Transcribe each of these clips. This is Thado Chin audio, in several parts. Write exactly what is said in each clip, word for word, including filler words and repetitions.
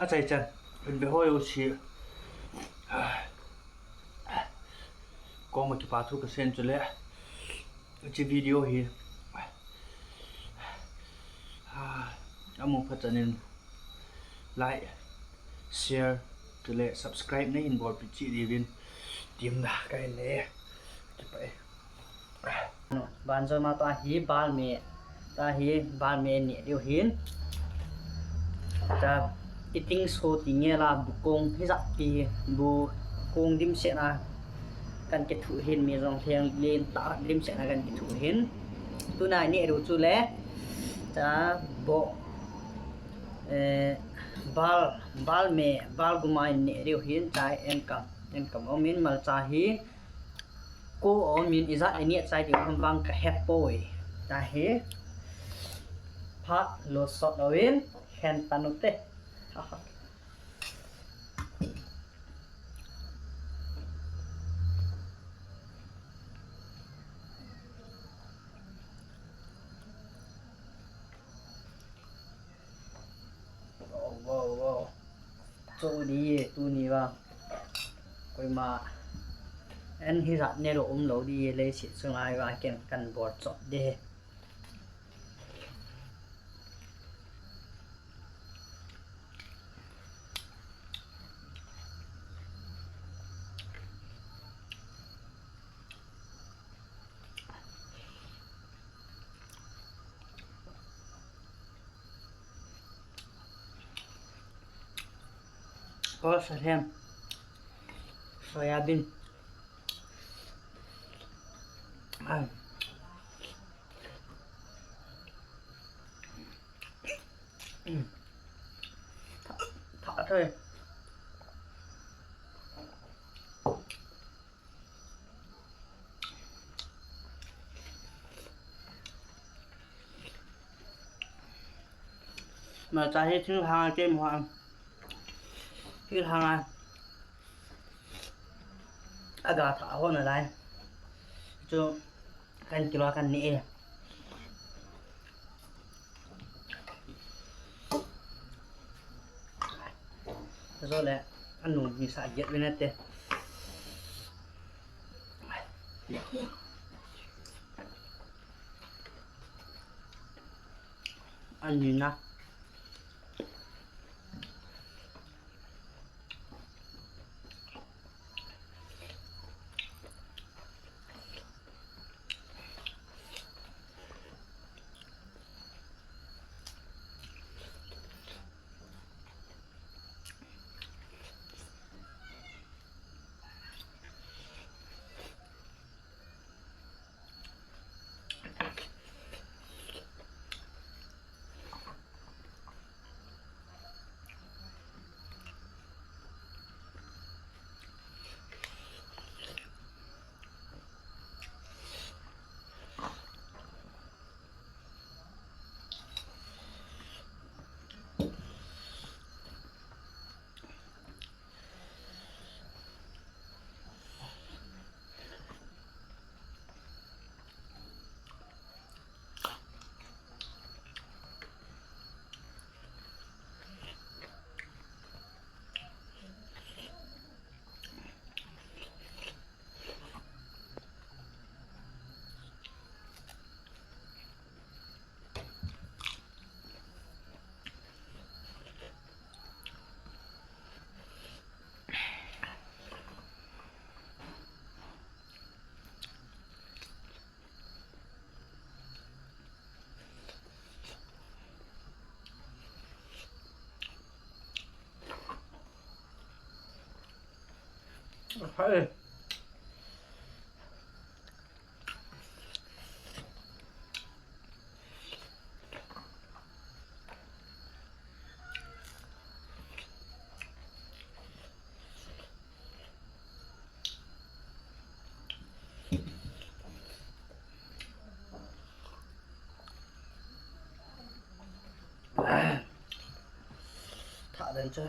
Achai chan, in be hoi u si. Koma kipa thu kasei chu le. Hiche video hi. Amu phat chan in like, share, chule subscribe neihin bolpi cheh diuvin. Temna kahin nei. Kipa e. Banjo ma ta hi balme, ta hi balme neh diu hin. Ta eating show ti nge la bu kong hijat pi bu kong dimset na kan kithu hin mi jong lheng len ta dimset na kan kithu hin. Tuna neh diu chu le ta bo, eh, bal, balme, balguma neh diu hin ta enkam, enkam om in malcha hi. Ko om in ijat ineh chai diu ham vang kahe poi. Ta hi. Phat lo sot lo in hen tanu te. Wow, wow, wow. Cho di ye, tuni vang. Koima. En hijat neh lo um lo di ye, leiset chunga hi vang ken kan bol chot de. Ko sa hem. Soya bean. Ah. Tha, tha thei. Malcha hi thinglhang a kei mu ham. Thinglhang a. Aga tha ho nalai. Chu kan kilo kan ni e. Zo le, anu ni sa yet le na te. Ani na. Thah den chu.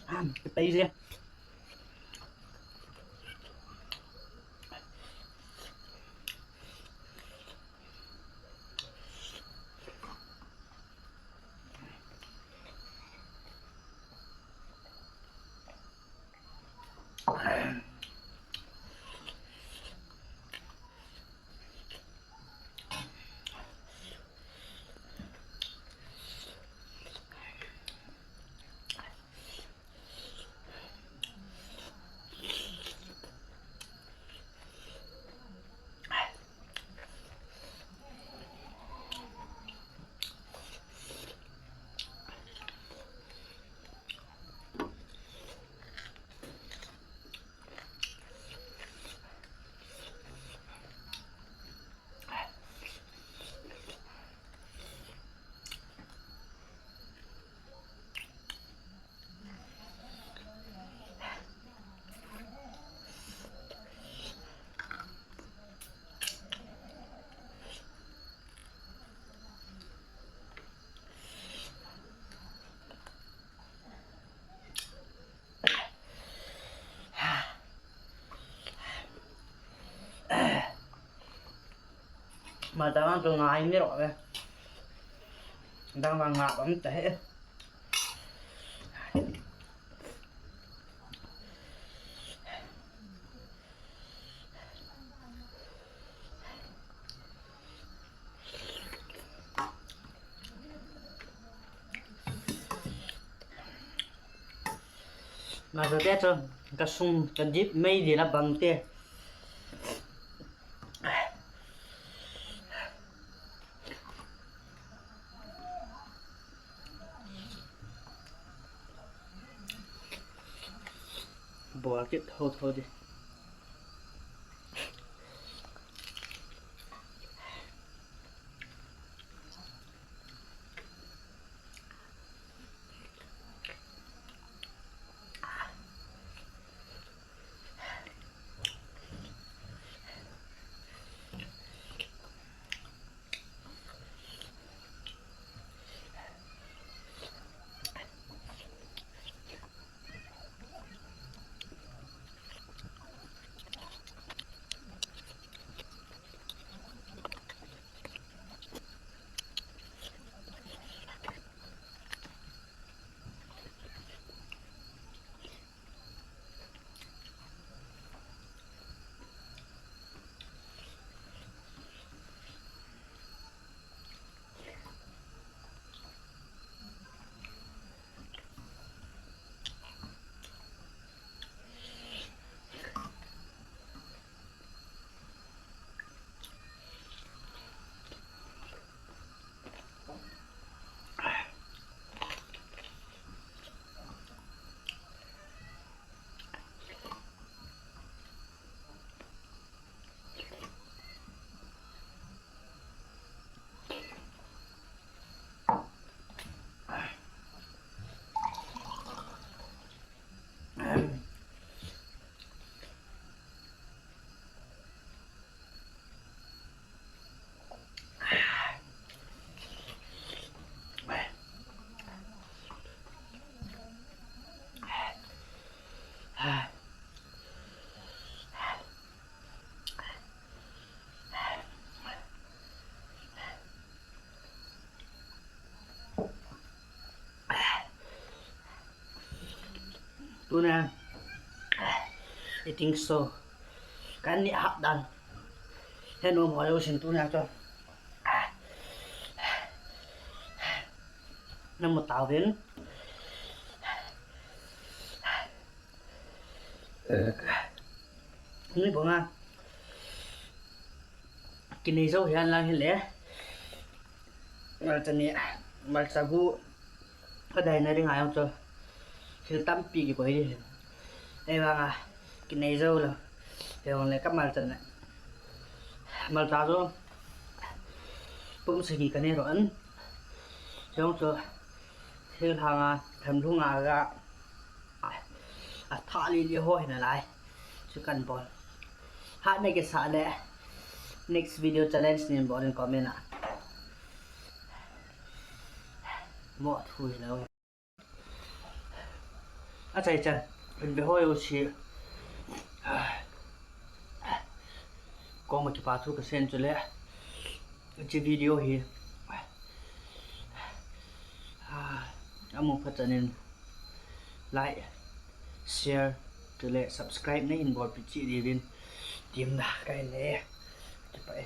Ham, kipei je. Malta vang chu ngai ni ro ve. Dang vang nga bam ta he. Malta te chu kasung kadip mei di la bang te. Bol kit tho tho di. Tuna eating show. Kan ni hap dan. Henu mo yo sin tuna to. Namu tawin. Ni bonga. Kinei jo hian lang hile. Malcha ni, malcha gu. Ka dai na ring ayong cho. Hil tampi ki koi di. Ei vanga. Kinei jo lo. Te ong le ka malcha na. Malcha jo. Pum sagi ka nei ro an. Jong cho. Hil hanga. Tham lhunga ga. A tha li li ho hi nalai. Chu kan bol. Ha ne ke sa le. Next video challenge nin bol in comment a. Mo thui lo. Achaichan, in ve hoi u si. Koma kipa thu kasei chu le. Hiche video hi amu phat chan in like, share, chule subscribe neihin bolpi cheh diuvin temna kahin nei. Kipah e.